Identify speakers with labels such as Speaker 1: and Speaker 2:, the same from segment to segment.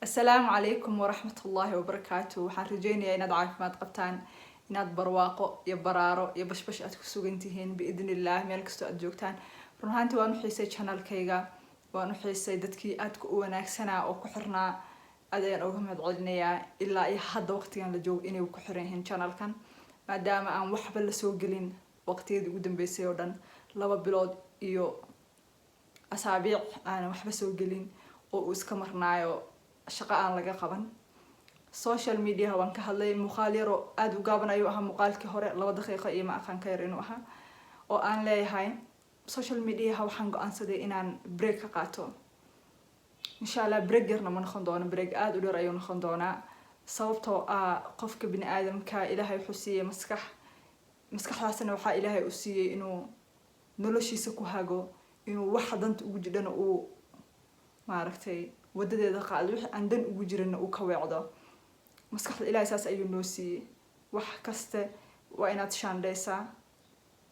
Speaker 1: Asalaamu calaykum waraxmatullaahi wabarakaatu. Waxaan rajeynayaa inaad caafimaad qabtaan, inaad barwaaqo iyo baraaro iyo bashbash aad ku sugan tihiin, biidni Illaah, meel kastoo aad joogtaan. Run ahaantii waan u xiisay channelkayga, waan u xiisay dadkii aadka u wanaagsanaa oo ku xirnaa. Aad ayaan uga mahad celinayaa ilaa iyo hadda waqtigan la joogo inay ku xiran yihiin channelkan, maadaama aan waxba lasoo gelin waqtiyadii ugu dambeysay oo dhan. 2 bilood iyo asaabiic aanan waxba soo gelin oo uu iska marnaayo, shaqo aan laga qaban social mediaha. Waan ka hadlay muuqaal yaroo aada u gaaban ayuu ahaa muuqaalkii hore, 2 daqiiqo iyo ma aqaan ka yar inuu ahaa, oo aan leeyahay social mediaha waxaan go-aansaday inaan break ka qaato, insha Allah. Break yarna ma noqon doono, break aada u dheer ayuu noqon doonaa, sababtoo ah qofka bini aadamka Ilaahay wuxuu siiyey maskax. Maskaxdaasna waxaa Ilaahay u siiyey inuu noloshiisa ku hago, inuu waxa danta ugu jidhana uu maaragtay wadadeeda qaado, wixii aan dan ugu jirana uu ka weecdo. Maskaxda Ilaahay saas ayuu noo siiyey. Wax kaste waa inaad shaandhaysaa,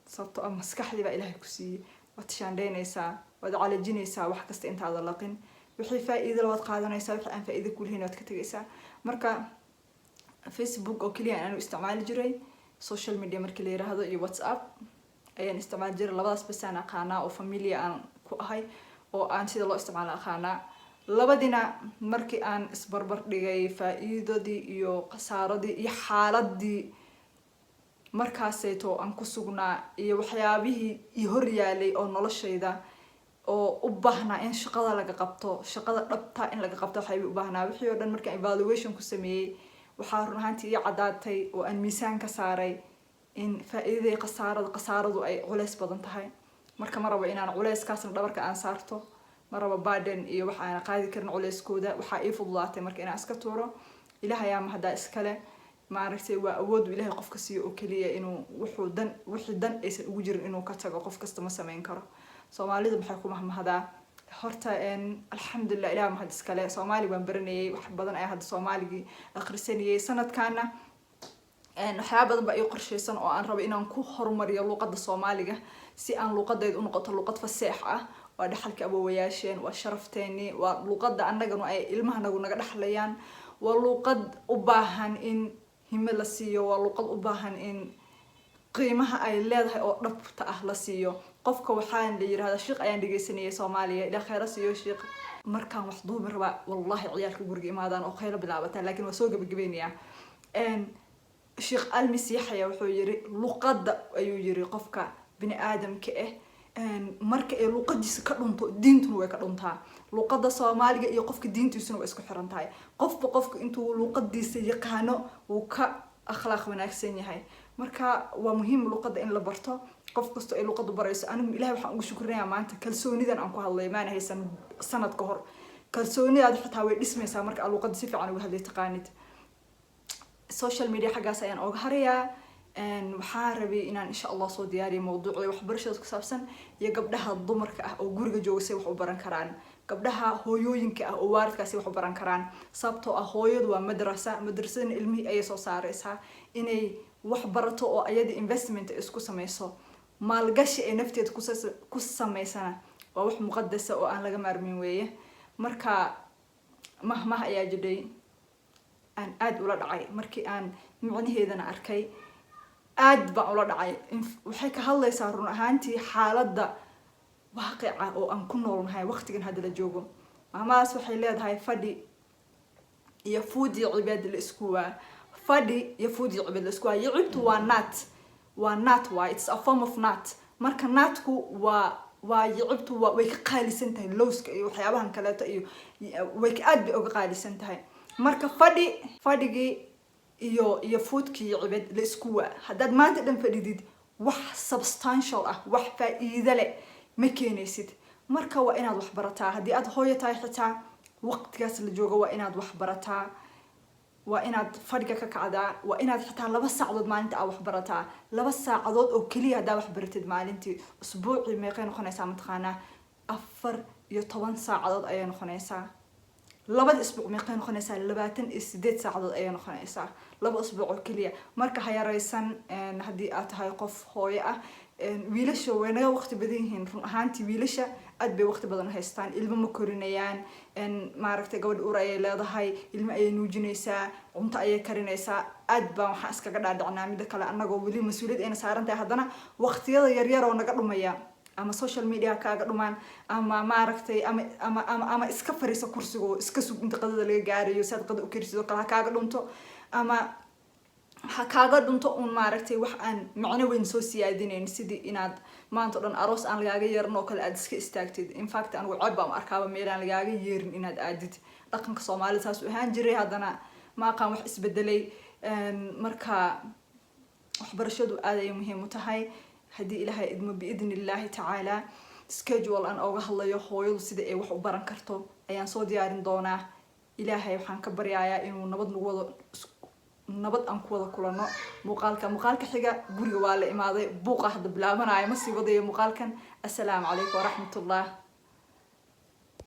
Speaker 1: sababtoo ah maskaxdii baa Ilaahay ku siiyey. Waad shaandhaynaysaa, waad calajinaysaa wax kasta intaada laqin. Wixii faa-iido la waad qaadanaysaa, wixii aan faa-iido kulahayn waad ka tegaysaa. Marka Facebook oo keliya aanu isticmaali jiray social media markii la yiraahdo, iyo WhatsApp ayaan isticmaali jiray. Labadaas basaan aqaanaa oo familiar aan ku ahay oo aan sida loo isticmaalo aqaanaa. Labadina markii aan isbarbar dhigay faa-iidadii iyo khasaaradii iyo xaaladii markaaseyto aan ku sugnaa iyo waxyaabihii i hor yaalay oo noloshayda oo u baahnaa in shaqada laga qabto, shaqada dhabta in laga qabto waxyaabihii u baahnaa, wixii oo dhan markaan evaluation ku sameeyey, waxaa run ahaantii ii caddaatay oo aan miisaan ka saaray in faa-iidadii khasaarada, khasaaradu ay culeys badan tahay. Marka ma rabo inaan culeyskaasna dhabarka aan saarto, ma rabo burden iyo wax aan qaadi karin culeyskooda. Waxaa ii fududaatay marka inaan iska tuuro. Ilaah ayaa mahaddaa iskale. Maaragtay, waa awood Ilaahay qofka siiyo oo keliya inuu wuxuu dan, wixii dan aysan ugu jirin inuu ka tago. Qof kasta ma sameyn karo. Soomaalidu maxay ku mahmahdaa horta? Alxamdulilah, Ilaah mahad iskale. Soomaali waan baranayay, wax badan ayaa hadda Soomaaligii akhrisanayay. Sanadkaana waxyaaba badan baa ii qorshaysan oo aan rabo inaan ku horumariyo luuqadda Soomaaliga, si aan luuqadayda unoqoto luuqad faseex ah. Waa dhaxalka awoowayaasheen, waa sharafteeni, waa luuqadda annaganu ay ilmahanagu naga dhexlayaan. Waa luuqad u baahan in hime la siiyo, waa luuqad u baahan in qiimaha ay leedahay oo dhabta ah la siiyo. Qofka waxaan la yirahdaa, shiiq ayaan dhegeysanayay Soomaaliya, Ilaa kheyra siiyo shiiq. Markaan wax duubi rabaa, wallahi ciyaalka guriga imaadaan oo kheylo bilaabataan, laakiin waa soo gabagabeynayaa. Sheekh Almis Yaxya wuxuu yiri, luqadda ayuu yiri, qofka bini aadamka ah marka ay luqadiisa ka dhunto, diintuna way ka dhuntaa. Luqadda Soomaaliga iyo qofka diintiisuna waa isku xiran tahay. Qofba qofka intuu luqadiisa yaqaano wuu ka akhlaaq wanaagsan yahay. Marka waa muhiim luqadda in la barto, qof kastoo ay luqaddu barayso. Anigu Ilahay waxaan ugu shukrinayaa maanta kalsoonidan aan ku hadlay maana haysan sanad ka hor. Kalsoonidaada xitaa way dhismaysaa marka aad luqadda si fiican uga hadlay taqaanid. Social media xaggaas ayaan ooga harayaa. Waxaan rabay inaan insha Allah soo diyaariyo mawduucda waxbarashada ku saabsan iyo gabdhaha dumarka ah oo guriga jooga say wax u baran karaan, gabdhaha hooyooyinka ah oo waalidkaasi wax u baran karaan, sababtoo ah hooyadu waa madrasa. Madrasadana ilmihii ayay soo saareysaa. Inay wax barato oo ayada investment ay isku sameyso, maalgashi ay nafteeda ku sameysana, waa wax muqadasa oo aan laga maarmin weeye. Marka mahmah ayaa jidhay aan aada ula dhacay markii aan micnaheedana arkay, aad baan ula dhacay. Waxay ka hadlaysaa run ahaantii xaaladda waaqica oo aan ku noolnahay waqtigan hadda la joogo. Maamadaas waxay leedahay: "Fadhi iyo fuud yicibeed la isku waa, fadhi iyo fuud yicibeed la isku waa." Yicibtu waa nut, waa nut, waa it's a form of nut. Marka nutku waa yicibtu waa way ka qaalisan tahay lowska iyo waxyaabahan kaleeto iyo way aad bay uga qaalisan tahay. Marka fadhigii iyo fuudkii yicibeed la isku waa, haddaad maanta dhan fadhidid, wax substantial ah, wax faa-iido leh ma keenaysid. Marka waa inaad wax barataa. Haddii aad hooyo tahay, xitaa waqtigaas la joogo waa inaad wax barataa, waa inaad fadhiga ka kacdaa, waa inaad xitaa 2 saacadood maalinta aad wax barataa. 2 saacadood oo keliya haddaa wax baratid maalintii, usbuucii meeqay noqonaysaa mataqaanaa? 14 saacadood ayay noqonaysaa. Labada isbuuc meeqay noqonaysaa? 28 saacadood ayay noqonaysaa, 2 isbuuc oo keliya. Marka ha yaraysan haddii aad tahay qof hooyo ah. Wiilasha way naga waqti badan yihiin run ahaantii, wiilasha. Aad bay waqti badan u haystaan, ilmo ma korinayaan. Maaragtay, gabadha uur ayay leedahay, ilmo ayay nuujinaysaa, cunto ayay karinaysaa. Aad baan waxaan iskaga dhaadhacnaa. Midda kale, annagoo weli mas-uuliyad ayna saaran tahay, haddana waqtiyada yaryar oo naga dhumaya, ama social media kaaga dhumaan, ama maaragtay, ama iska fariiso kursiga oo iska sug inta qadada laga gaarayo si aad qada u karisid oo kale, ha kaaga dhunto ama ha kaaga dhunto uun, maaragtay, wax aan macno weyn soo siyaadinayn, sidii inaad maanta o dhan aroos aan lagaaga yeerin oo kale aad iska istaagtid. In fact, anigu ceeb baan u arkaaba meel aan lagaaga yeerin inaad aadid. Dhaqanka Soomaalida saas u ahaan jiray, haddana ma aqaan wax isbedelay. Marka waxbarashadu aad ayay muhiim u tahay. Haddii Ilaahay idmo, biidni Illaahi tacaala, schedule aan ooga hadlayo hooyadu sida ay wax u baran karto ayaan soo diyaarin doonaa. Ilaahay waxaan ka baryayaa inuu nabad nagu wado, nabad aan ku wada kulano muuqaalka muuqaalka xiga. Guriga waa la imaaday, buuqa hadda bilaabanaya, ma sii wadayo muuqaalkan. Assalaamu calaykum waraxmatullah.